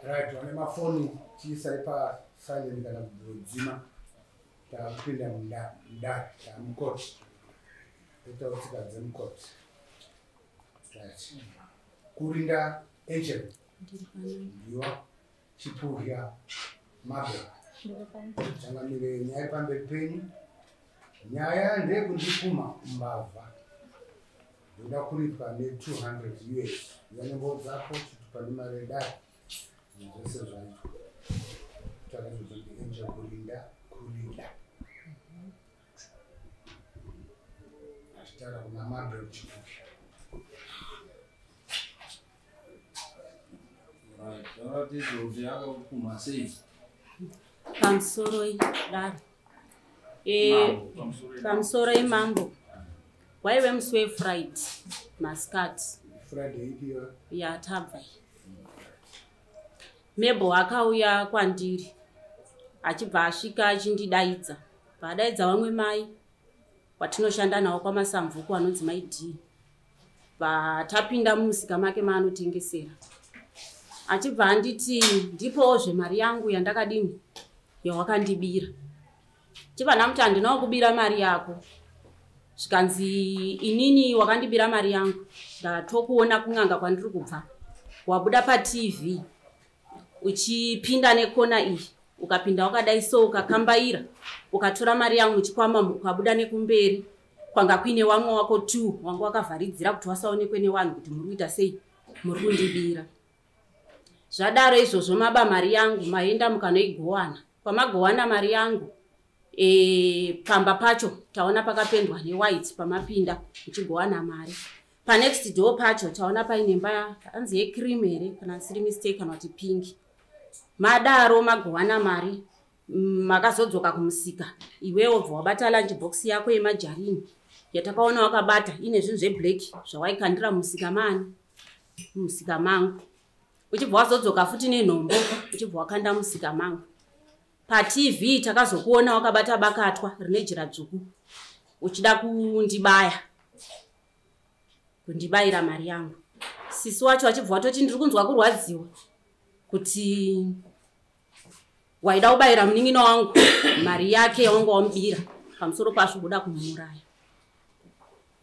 Right, vane mafoni chiisai pasilent kana kudzima. Takupinda mudare, tamukoti. Toitawo tsika dzemukoti. Right. Kurinda Angel. Ndiwa Chipuhya Mabel. Changamire, nyaya pamberi penyu. Nyaya ndeyekundipumha mbavha. Ndoda kuripwa ne200 US. Yanembo dzako, chitupa nemari yedare. Zvese zvaitwa. Taura izvozvo ndiAngel Kurinda Kurinda. Achitaura kuna Mabel Chipuhya. Taratidza kuti akakupumha sei. Pamusoro dare. Pamusoro imambo. Waive musi weFriday masikati. Friday ipiyo? Yatabva iyi. Mebo akauya kwandiri achibva asvika achindidaidza. Paadaidza vamwe mai watinoshanda navo kwaMasamvuku anonzi Mai D. Vatapinda mumusika make maanotengesera. Achibva anditi ndipowo zvemari yangu yandakadini yawakandibira. Chibva ndamuti handinawo kubira mari yako. Zvikanzi inini wakandibira mari yangu. Ndatokuona kun'anga kwandiri kubva. Wabuda paTV uchipinda nekona iyi. Ukapinda wakadai so ukakambaira. Ukatora mari yangu muchikwama ukabuda nekumberi. Kwanga kuine wamwe wako 2 wanga wakavharidzira kuti wasaonekwe nevanhu kuti muri kuita sei, muri kundibira. Zvadaro izvozvo maba mari yangu maenda mukanoigowana. Kwamagowana mari yangu pamba pacho taona pakapendwa newhite pamapinda muchigowana mari. Panext door pacho taona paine imba hanzi yecream here kana siri mistake kana kuti pink. Madaro magowana mari makazodzoka kumusika iwewo bva wabata lunch box yako yemajarini yatakaona wakabata ine zvinhu zveblack zvawaikandira mumusika mani mumusika mangu. Uchibva wazodzoka futi nenhombo uchibva wakanda musika mangu. PaTV takazokuona wakabata bakatwa rine jira dzvuku uchida kundibaya kundibayira mari yangu. Sisi wacho achibva watoti ndiri kunzwa kurwadziwa kuti waida kubayira munin'ina wangu mari yake yawanga wamubira, pamusoro pazvo kuda kumuuraya.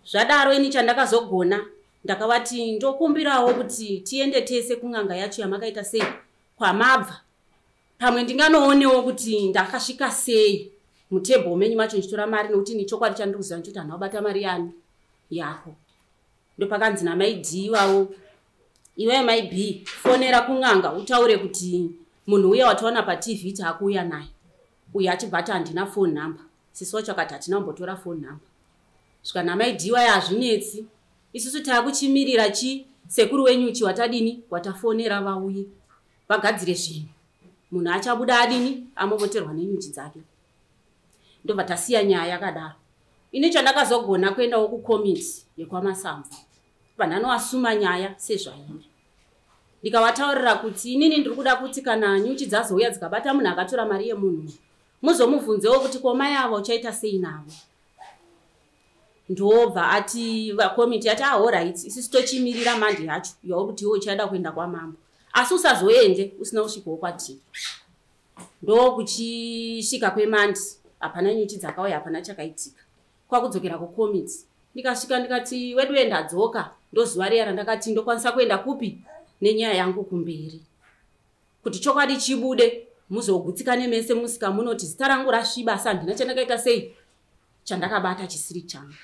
Zvadaro ini chandakazogona ndakavati ndokumbirawo kuti tiende tese kun'anga yacho yamakaita sei kwamabva. Pamwe ndinganoonewo kuti ndakasvika sei mutebho menyu macho ndichitora mari nekuti ni chokwadi chandiri kuziva nechekuti handina kubata mari yani yako. Ndopakanzi namai D ivavo, iwewe mai B fonera kun'anga utaure kuti munhu uya wataona paTV taakuuya naye. Uyu achibva ati handina phone number. Sisi wacho akati hatina kumbotora phone number. Svika namai D waya hazvinetsi. Isusu taakuchimirira chi sekuru wenyuchi watadini watafonera vauye vagadzire zvinhu. Munhu achabuda adini amomoterwa nenyuchi dzake. Ndobva tasiya nyaya yakadaro. Ini chandakazogona kuendawo kukomiti yekwaMasamvu. Vanhu anovasuma nyaya sezvairi. Ndikavataurira kuti inini ndiri kuda kuti kana nyuchi dzazouya dzikabata munhu akatora mari yemunhu, muzomubvunzewo kuti ko mai ava uchaita sei navo. Ndobva ati vakomiti yati alright, isusu tochimirira mandi yacho yauri kuti iwe uchada kuenda kwamambo. Asi usazoende usina kusvikawo kwatiri. Ndokuchisvika kwemandi, hapana nyuchi dzakauya, hapana chakaitika. Kwakudzokera kukomiti. Ndikasvika ndikati wedu ndadzoka, ndozuva riya randakati ndokwanisa kuenda kupi nenyaya yangu kumberi. Kuti chokwadi chibude, muzogutsikane mese musika munoti zita rangu rasviba asi handina chandakaita sei chandakabata chisiri changu.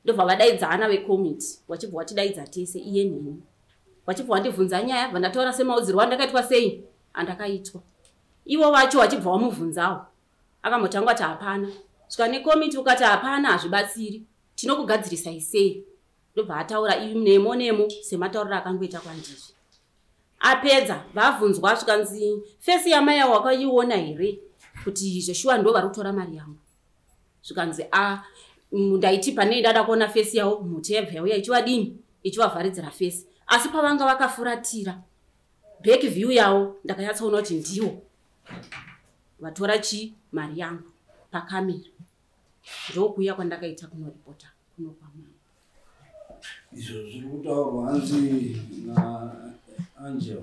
Ndobva vadaidzana vekomiti, vachibva vatidaidza tese iye neni. Vachibva vandibvunza nyaya, vandataura semaudzirwo andakaitwa sei andakaitwa. Ivo vacho vachibva vamubvunzawo. Akambotanga kuti hapana. Svika nekomiti ukati hapana hazvibatsiri. Tinokugadzirisai sei? Ndobva ataura nemo nemo sematauriro akangoita kwandiri. Apedza vabvunzwa zvikanzi fesi yamai avo wakaiona here kuti zveshuwa ndo vari kutora mari yangu. Zvikanzi a ndaiti pane ndada kuona fesi yavo mhuti yabva yauya ichivadini ichivavharidzira fesi. Asi pavanga vakafuratira back view yavo ndakanyatsoona kuti ndiwo vatora chi mari yangu pakamera. Ndokuuya kwandakaita kunoripota kuno kwamama. Izvo zviri kutaurwa hanzi naAngel.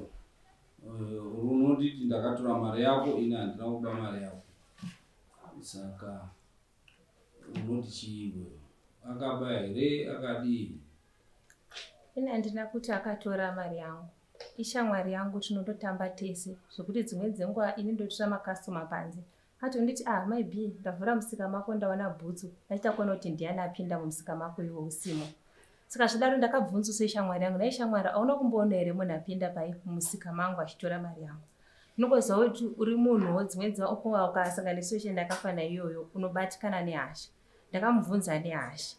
Unonditi ndakatora mari yako, ini handina kuba mari yako. Saka unoti chiiwe, akaba here, akadii? Ini handina kuti akatora mari yangu. Ishamwari yangu, tinototamba tese, zvekuti dzimweni dzenguva ini ndotora makastoma panze, atonditi, "Ah, maybe ndavhura musika mako, ndaona bhutsu, ndaita kuona kuti ndiani apinda mumusika mako iwe usimo." Saka zvidaro ndakabvunzwa ishamwari yangu, "Nai shamwari, hauna kumboona here munhu apinda pai mumusika mangu achitora mari yangu?" Unongoziva kuti uri munhuwo, dzimweni dzenguva ukasangana nesituation yakafanana iyoyo unobatikana nehasha. Ndakamubvunza nehasha,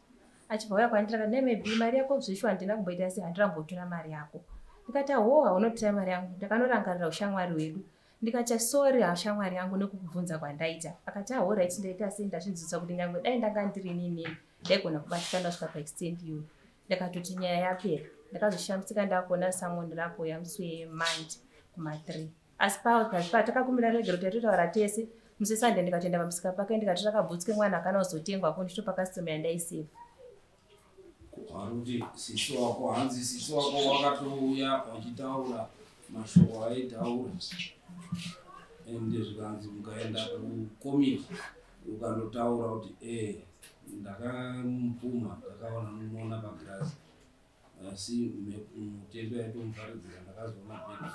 achibva auya kwandiri akati, "Nai maybe, mari yako zveshuwa handina kumboita sei, handina kumbotora mari yako." Ndikati, "Ho, haunotora mari yangu." Ndakanorangarira ushamwari hwedu, ndikati, "Sorry hashamwari yangu nekukubvunza kwandaita." Akati, "Alright, ndaita sei, ndazvinzwisa kuti nyange dai ndanga ndiri inini ndaigona kubatikana kusvika paextent iyoyo." Ndakatoti nyaya yapera. Ndakazoshamisika ndakuona summon rakuuya musi weMonday kuma3, asi patakakumbira regero taitotaura tese musi weSunday. Ndikatoenda pamusika pake, ndikatora kabhutsu kemwana akana kuzotengwako, ndichitopa customer yandaisevha. Ari kuti sisi wako, hanzi sisi wako wakatouya wachitaura mashoko aitaura, ende zvikanzi mukaenda kukomiti ukandotaura kuti e ndakamupuma, ndakaona muona pagirazi, asi mutendo yaitomuvharidzira, ndakazoona bhegi.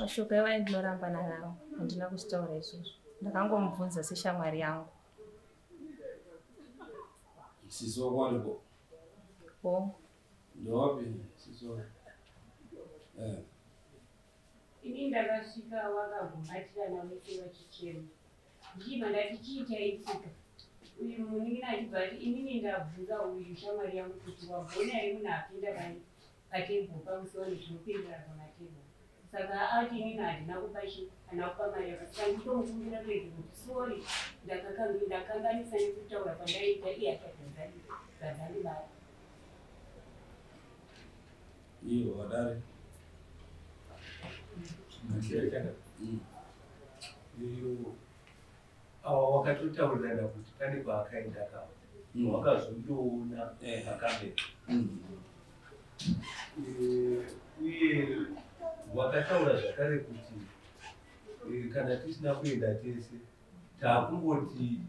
Mashoko iwayo ndinorambana nawo, handina kuzvitaura izvozvo. Ndakangomubvunza seshamwari yangu. Sisi wako aripo? Hongu. Ndowapi sisi wako? Eh. Ini ndakasvika vakagumbatirana vese vachichema. Ndichibva ndati, "Chii chaitika?" Uyu munin'ina achibva ati, "Inini ndabvunza uyu shamwari yangu kuti wabvona here munhu apinda patebhuru pamusoro, tinopindira pamatebhuru." Saka ati, "Inini handina kupa chi, handina kupa mari yako." Saka nditomukumbira kuedza kuti sorry, ndakanganisa nekutaura kwandaiita. Iye achadzandibata. Iyo vadare. Iyo awa wakatotaurirana kuti pane kwaakaenda kawa, wakazondoona pakamera. Uye wakataura zvakare kuti kana tisina kuenda tese, taakungoti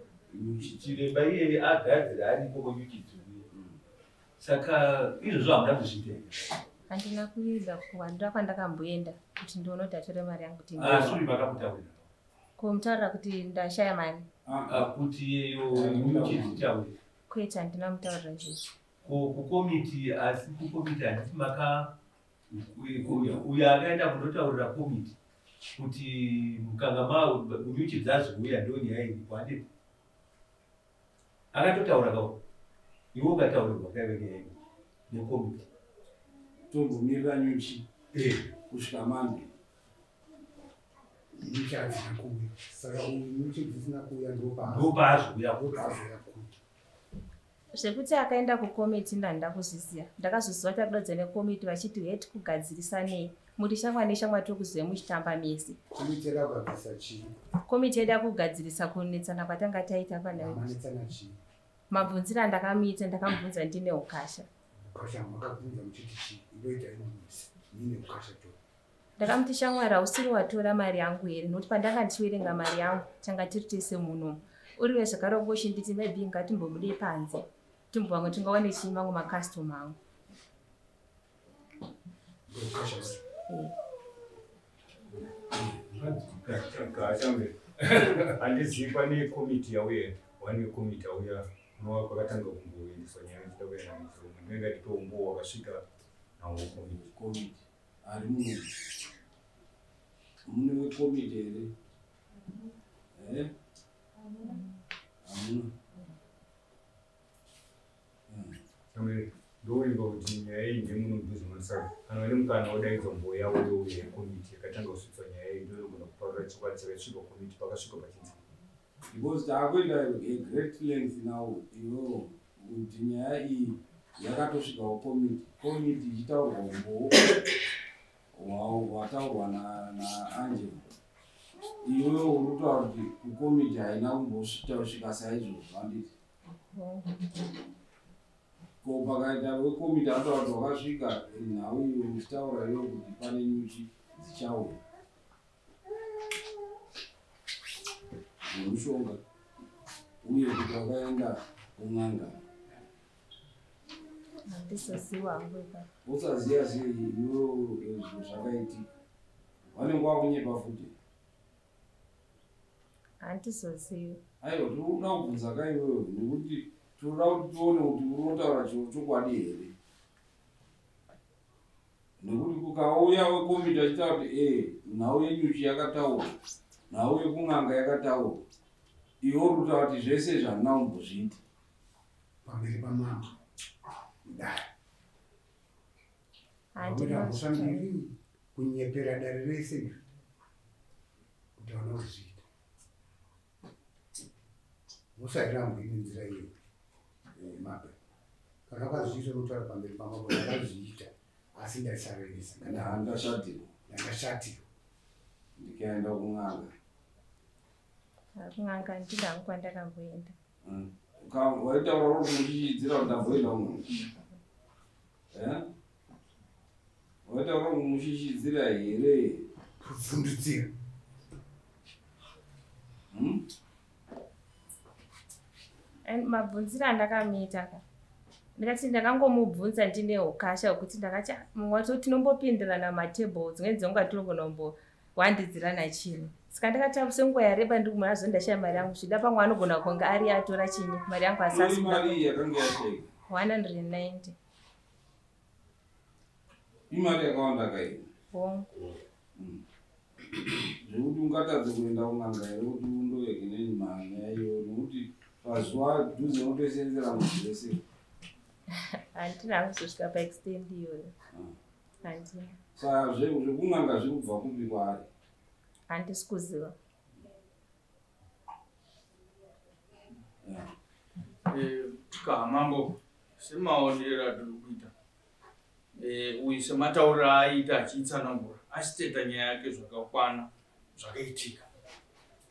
chiremba iyeye agadzira ari ikoko, nyuchi dziuye. Saka izvozvo hamuna kuzviita here? Handina kuenda kuhandira kwandakamboenda kuti ndione kuti atore mari yangu kuti Asi uri makamutaurira? Kumutaurira kuti ndashaya mari? Ah, kuti yeyo nyuchi dzichauya. Kwete, handina mutaurira izvozvo. Ko kukomiti? Asi kukomiti handiti maka uyo akaenda kundotaurira komiti kuti mukanga ma nyuchi dzazouya, ndo nyaya iripo, handiti akatotaura kawo? Iwe ukataurirwa kaive nyaya iyi nekomiti? Tombomirira nyuchi kusvika Monday. Nyuchi hadzina kuuya, saka uyu nyuchi dzisina kuuya ndopaazouya. Ndopaazouya kuuya. Zvekuti akaenda kukomiti ndandida kuzviziva. Ndakazoziva kuti akudadza nekomiti vachiti heti kugadzirisanei, muri shamwari neshamwari, tiri kuziva muchitamba mese. Komiti yakagadzirisa chii? Komiti yaida kugadzirisa kunetsana kwatanga taita pana Manetsana chii? Mabvunziro andakamuita, ndakamubvunza ndine ukasha. Ukasha makabvunza muchiti chii? Indoita inobvunza nine ukasha to. Ndakamuti, "Shamwari, hausiri watora mari yangu here? Nokuti pandanga ndichiverenga mari yangu tanga tiri tese munomu, uriwe zvakare wangochinditi maybe ngatimbobude panze timbovamwe tingawane chii mamwe makastoma angu." Ukasha. Gachambe, handizivi, pane komiti yauya, one wekomiti auya unova kwakatanga kumboendeswa nyaya ichida kuyananisa umwe, ndinenge ndipe umbowo wakasvika nawo komiti. Komiti ari muno, mune wekomiti here? Eh, hamuna. Chambe, ndoimba kuti nyaya iyi ndemuno mudhuze maSaka, kana vane mukana wodaidzwa mbowo yavo youya yekomiti yakatanga kusvitswa nyaya iyi, ndoinogona kuparura chokwadi chakasvika komiti, pakasvika pachinzi. Because taakuenda a great length now iwewo kuti nyaya iyi yakatosvikawo komiti, komiti ichitaurwa umbowo hwataurwa naAngelo. Iwewo uri kutaura kuti kukomiti haina kumbosvika saizvozvo, handiti? Ko pakaita wekomiti anotaura kuti wakasvika nhau iyo uchitaura iwe kuti pane nyuchi. Dzichauya nemushonga uye kuti wakaenda kun'anga. Handizoziva hangu ipapo. Usaziva sei iwewe zvinhu zvakaitika? Vanenge vakunyepa futi. Handizozivi. Aiwa, tiri kuda kubvunza ka iwewe nekuti tinoda kuti tione kuti unotaura chokwadi here. Nekuti kukauya wekomiti achitaura kuti ee nhau yenyuchi yakataurwa, nhau yekun'anga yakataurwa, iwe uri kutaura kuti zvese izvi handina kumbozviita. Pamberi pamambo mudare. Handina Vakuita mhosva mbiri kunyepera dare rese iri kuti hauna kuzviita. Mhosva hairambwi nenzira iyoyo mape. Kana wakazviita unotaura pamberi pamambo ndakazviita asi ndaisarevesa kana Ndakashatirwa. Ndakashatirwa. Ndikaenda kun'anga. Kun'anga handina hangu kwandakamboenda. Waitaura uri kumuchichidzira kuti ndamboenda kun'anga. Waitaura uri kumuchichidzira here? Kuvhundutsira. Mabvunziro andakamuita ka. Ndikati ndakangomubvunza ndine ukasha hwekuti ndakati mumwe wacho tinombopindirana matable dzimweni dzenguva tinogona kumbowandidzirana chinhu. Saka ndakati senguva yareba ndiri kumona zvo ndashaya mari yangu zvida pamwe anogona kunge ari atora chinyi mari yangu asi Iri mari iyi yakanga yashaika. 190. Imari yakawanda kai. Hongu. Zvekuti ungatadze kuenda kun'anga here kuti undoyeke nenyaya iyoyo nekuti pazuva dhuze unotoisenzera mwedzi wese. Handina kuzosvika paextend iyoyo. Handina. Saka zvekun'anga zviri kubva kupi kwaari? Handisi kuziva. Kahamambo semaonero atiri kuita uyu sematauriro aaita achitsanangura achiteta nyaya yake zvakakwana zvakaitika.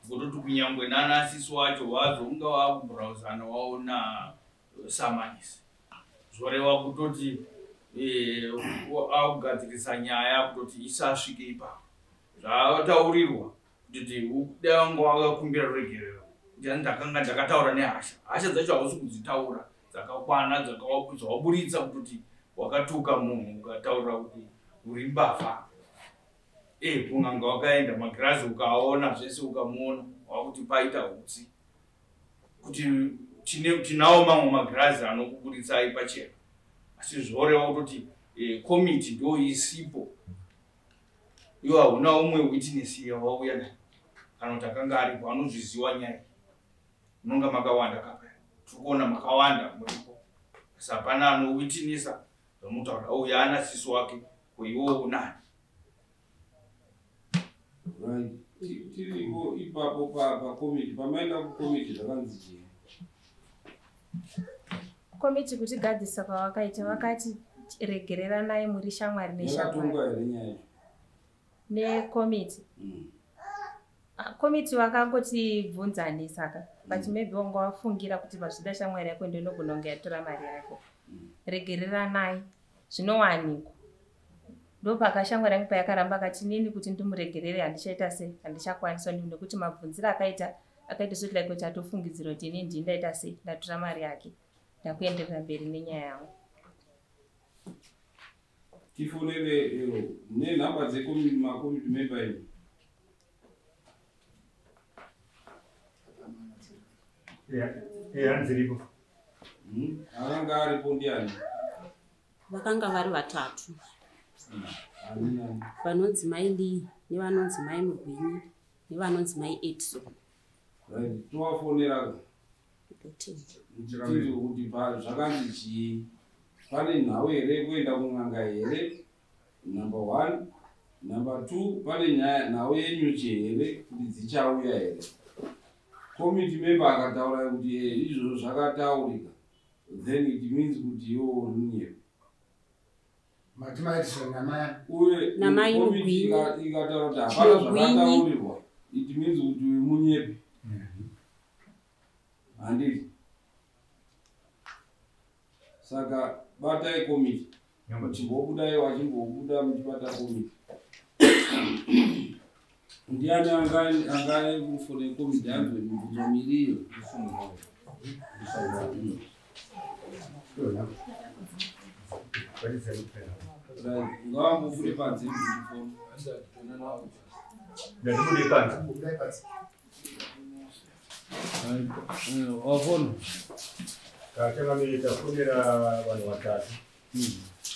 Kutoti kunyangwe nanasisi wacho wazonga wakubhurauzana waona samanisi. Zvoreva kutoti akugadzirisa nyaya kutoti isasvike ipapo. Zvataurirwa kuti dai wanga wakakumbira ruregerero kuti ndakanga ndakataura nehasha. Hasha dzacho hausi kudzitaura dzakakwana dzawaburitsa kutoti wakatuka munhu ukataura kuti uri mbavha. Kun'anga wakaenda magirazi ukaona zvese ukamuona wakuti paita hutsi. Kuti tinawo mamwe magirazi anokuburitsai pachena. Asi zvoreva kutoti komiti ndo isipo. Iwe hauna umwe witness wauya naye. Kana kuti akanga aripo anozviziva nyaya. Munonga makawanda kapa. Tiri kuona makawanda muripo. Asi hapana anowitnessa zvamutaura. Uyu haana sisi wake, ko iwewe unani? Right. Tiripo ipapo pakomiti. Pamaenda kukomiti zvakanzi chii? Komiti kutigadzisa kwavakaita vakati regereranai muri shamwari neshamwari. Yakatongwa here nyaya yacho? Nekomiti. Komiti vakangotibvunzanisa ka. But maybe wanga wafungira kuti pazvida shamwari yako ndiyo inogona kunge yatora mari yako. Regereranai zvinowanikwa. Ndopaka shamwari yangu payakaramba akati nini kuti ndimuregerere handichaita sei handichakwanisa nekuti mabvunziro akaita soti like kuti atofungidzira kuti ini ndini ndaita sei ndatora mari yake ndakuenderera mberi nenyaya yangu. Tifonere nenhamba dzemakomiti member ino. Hanziripo. Akanga aripo ndiani? Vakanga vari vatatu. Vanonzi Mai Lee nevanonzi Mai Mugwinyi nevanonzi Mai Edson. Right, tovafonera tinzwe kuti zvakanzi chii. Pane nhau here kuenda kun'anga here? Number 1. Number 2, pane nhau yenyuchi here kuti dzichauya here? Committee member akataura kuti izvozvo zvakataurika. Then it means kuti iwe uri munyepo. Mati Mai Edson namai Uye Namai komiti Mugwinyi. ikataura kuti hapana Mugwinyi. zvakataurirwa. It means kuti uri munyepi. Handiti. Saka batai komiti. Muchimbobudai wachimbobuda muchibata komiti. Ndiani angaye kufone komiti anzwe mibvunzo miriyo? Ngavambobude panze mufoni. Ndatibude panze. Wafona. Tachangamire tafonera vanhu vatatu.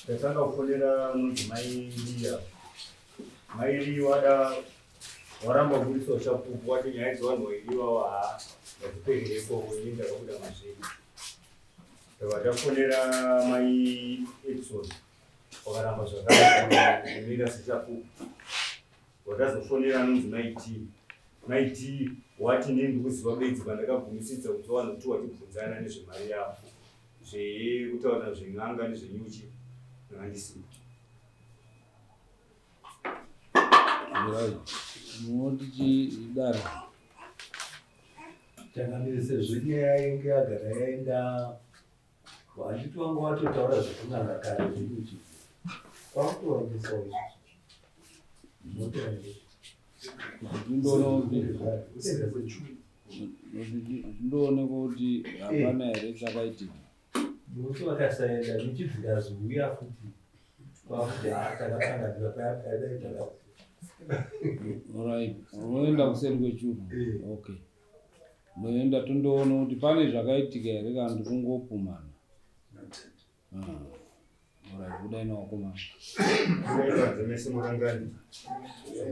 Tatanga kufonera unonzi Mai Liya. Mai Liya waramba kuburitsa uchapupu wati nyaya dzevanhu vairi ivavo haa ngatiperere ikoko ini ndakabuda mazviri. Tobva tafonera Mai Edson wakaramba zvakare kumira sechapupu. Watazofonera anonzi Mai T. Mai T wati inini ndikuziva bedzi pandakagumisidza kunzwa vanhu kuti wachibvunzana nezvemari yavo zvekutaura zven'anga nezvenyuchi ndanga ndisina. Munoti chidaro. Changamire sezvo nyaya yange yagara yaenda handiti wanga watotaura zvekun'anga kare zvenyuchi kwakutowaendesawo izvozvo. Motowaendesa. Zvindoonekwa kuti hapana here chakaitika. Nokuti vakasaenda nyuchi dzikazouya futi kwakuti haa takasanganira paya paya dai. Alright, unoenda kuseri kwechuru. Okay. Moenda tondoona kuti pane zvakaitika here kana kuti kungopumana. Alright, budai nevakomana. Budai panze mese murangani.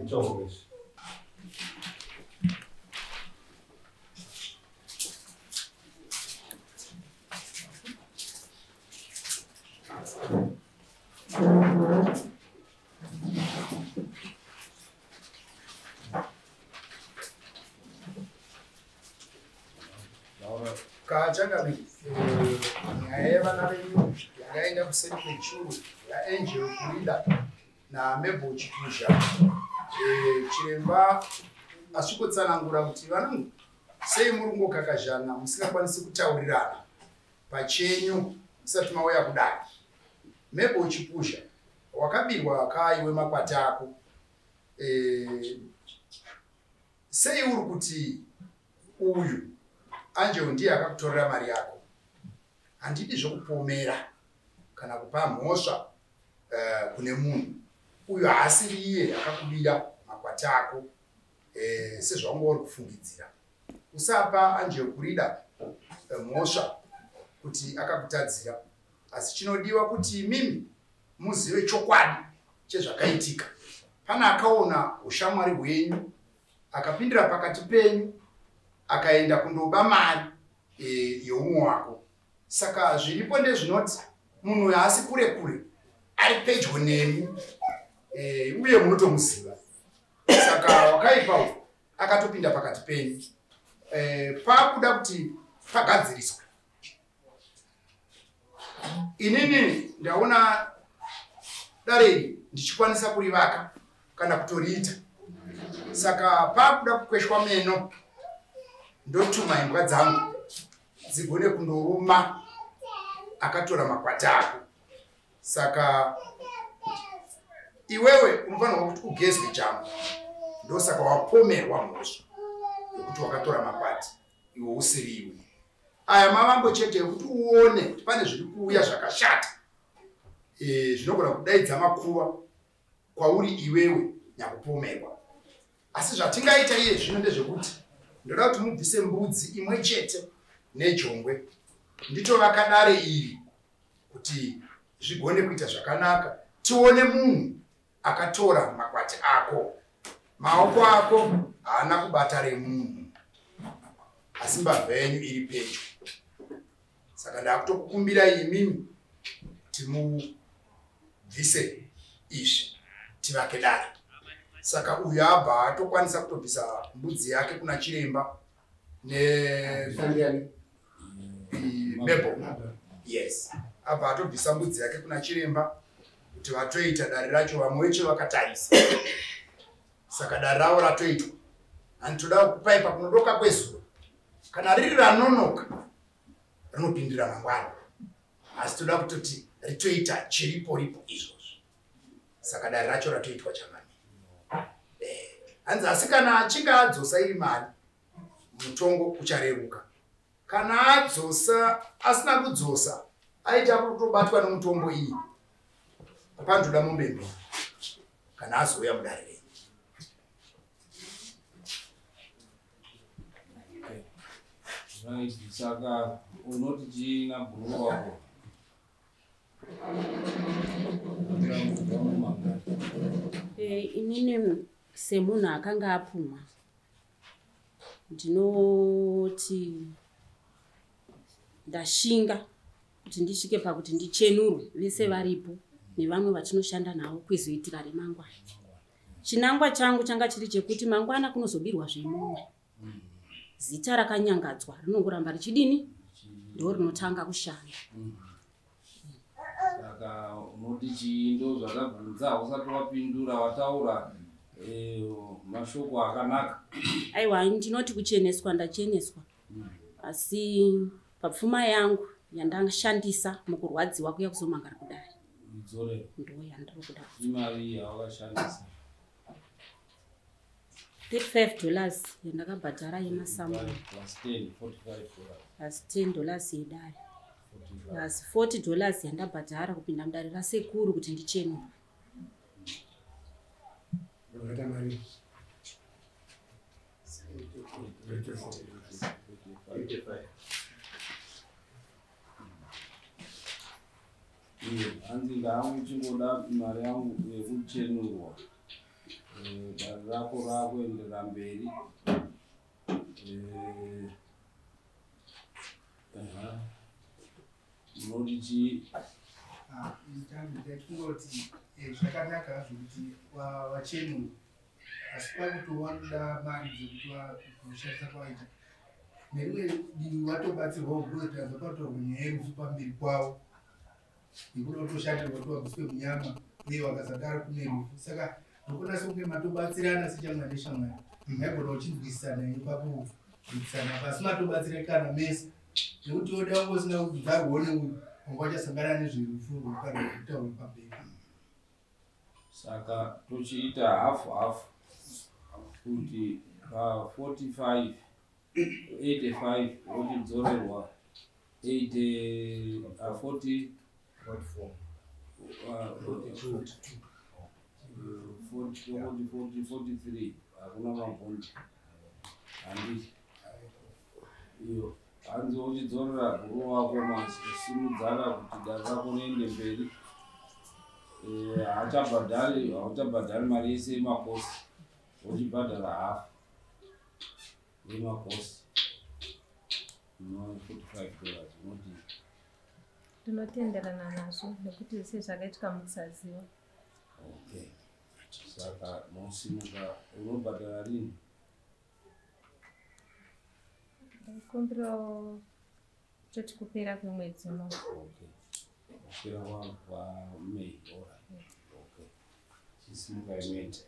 Muchaonga izvi. Kachangamire, nyaya yevana venyu yakaenda kuseri kwechuru yaAngel Kurida naMabel Chikuzha. Chiremba asvikotsanangura kuti vanangu sei muri kungokakazhana musingakwanisi kutaurirana pachenyu musati mauya kudai. Mabel Chipuzha wakabirwa kaiwe makwati ako. Sei uri kuti uyu Angel ndiye akakutorera mari yako? Handidi zvokupomera kana kupa mhosva kune munhu. Uyu haasiri iye akakubira makwati ako sezvaunga uri kufungidzira. Usapa Angel Kurida mhosva kuti akakutadzira, asi chinodiwa kuti imimi muzive chokwadi chezvakaitika. Pane akaona ushamwari hwenyu akapindira pakati penyu akaenda kundoba mari yeumwe wako. Saka zviripo ndezvinoti munhu uyu haasi kure kure, ari pedyo nemi uye munotomuziva. Saka wakaipa uyu akatopinda pakati penyu. Pakuda kuti pagadziriswe. Inini ndaona dare iri ndichikwanisa kurivaka kana kutoriita. Saka pakuda kukweshwa meno ndotuma imbwa dzangu dzigone kundoruma akatora makwati ako. Saka iwewe unofanirwa kuti ugezwe jambo. Ndosaka wapomerwa mhosva yekuti wakatora makwati iwe usiri iwe. Aya mavambo chete ekuti uone kuti pane zviri kuuya zvakashata zvinogona kudaidza makuva kwauri iwewe nyakupomerwa. Asi zvatingaita iye zvino ndezvekuti ndoda kuti mubvise mbudzi imwe chete nejongwe, nditovaka dare iri kuti zvigone kuita zvakanaka, tione munhu akatora makwati ako. Maoko ako haana kubata remunhu, asi mbavha yenyu iri pedyo. Saka ndakutokukumbirai imimi kuti mubvise izvi tivake dare. Saka uyu abva atokwanisa kutobvisa mbudzi yake kuna chiremba Mabel. Yes, abva atobvisa mbudzi yake kuna chiremba kuti vatoita dare racho vamwe vecho vakatarisa. Saka dare ravo ratoitwa. Handitoda kukupai pakunodoka kwezuva. Kana riri ranonoka rinopindira mangwana, asi toda kutoti ritoita chiripo ripo izvozvo. Saka dare racho ratoitwa chamani. Hanzi asi kana achinge adzosa iri mari, mutongo uchareruka. Kana adzosa asina kudzosa, aita kutobatwa nomutombo iyi, panotoda mombe mbiri kana azouya mudare renyu. Right, saka unoti chii nabhuru wako? Inini semunhu akanga apumwa, ndinoti ndashinga kuti ndisvike pakuti ndichenurwe vese varipo nevamwe vatinoshanda navo kuizoitira remangwana. Chinangwa changu changa chiri chekuti mangwana kunozobirwa zvemumwe. Zita rakanyangadzwa rinongoramba richidini, ndo rinotanga kushanda. Saka unoti chii? Ndo zvatabvunza, hausati wapindura, wataura mashoko akanaka. Aiwa, ndinoti kucheneswa ndacheneswa, asi papfuma yangu yandashandisa mukurwadziwa kuya kuzomangara kudai idzorero ndo yandiri kuda. Imari yawakashandisa? $35 yandakabhadhara yemasamu. Plus 10, $45. Plus $10 yedare. 45. Plus $40 yandabhadhara kupinda mudare rasekuru kuti ndichenurwe. Vakaita mari. 85. Iye, hanzi ndangu chingoda mari yangu yekuchenurwa. Dare rako rakuenderera mberi. Aha. Unoti chii? Ndakungoti zvakanaka hazvo kuti wachenurwa, asi kwakutoda mari dzekuti kushandisa kwawaita. Nerimwe divi watobatsirwawo kuwedzera patotorwa nyaya yerufu pamberi kwavo, nekuda kutoshandirwa kuti wabviswe munyama, uye wakasadaro kune rufu. Saka ndokona sekunge matobatsirana sechamwari neshamwari, maigona uchinzwisisana ipapo kubvisana, pasi matobatsirikana mese, nekuti woda wanga usina kubvarwawo neuyu, wanga uchasangana nezverufu rwakada kutaurwa pamberi. Saka tochiita hafu hafu, kuti pa 45 85 wochidzorerwa 80, 40, 44. 40, 40, 43. Hakuna mabhondi, handiti? Iyo hanzi wochidzorera guru wako masimudzana kuti dare rako riende mberi. Haachabhadhari, hauchabhadhari mari yese yemakosi, wochibhadhara hafu yemakosi, no $45. Unoti? Ndinotenderana nazvo nekuti sezvakaitika mukusaziva. Okay, saka mosimuka. Unobhadhara rini? Ndikumbirawo toti kupera kwemwedzi uno. Okay, kupera kwaMay, alright. Okay, chisimuka imende.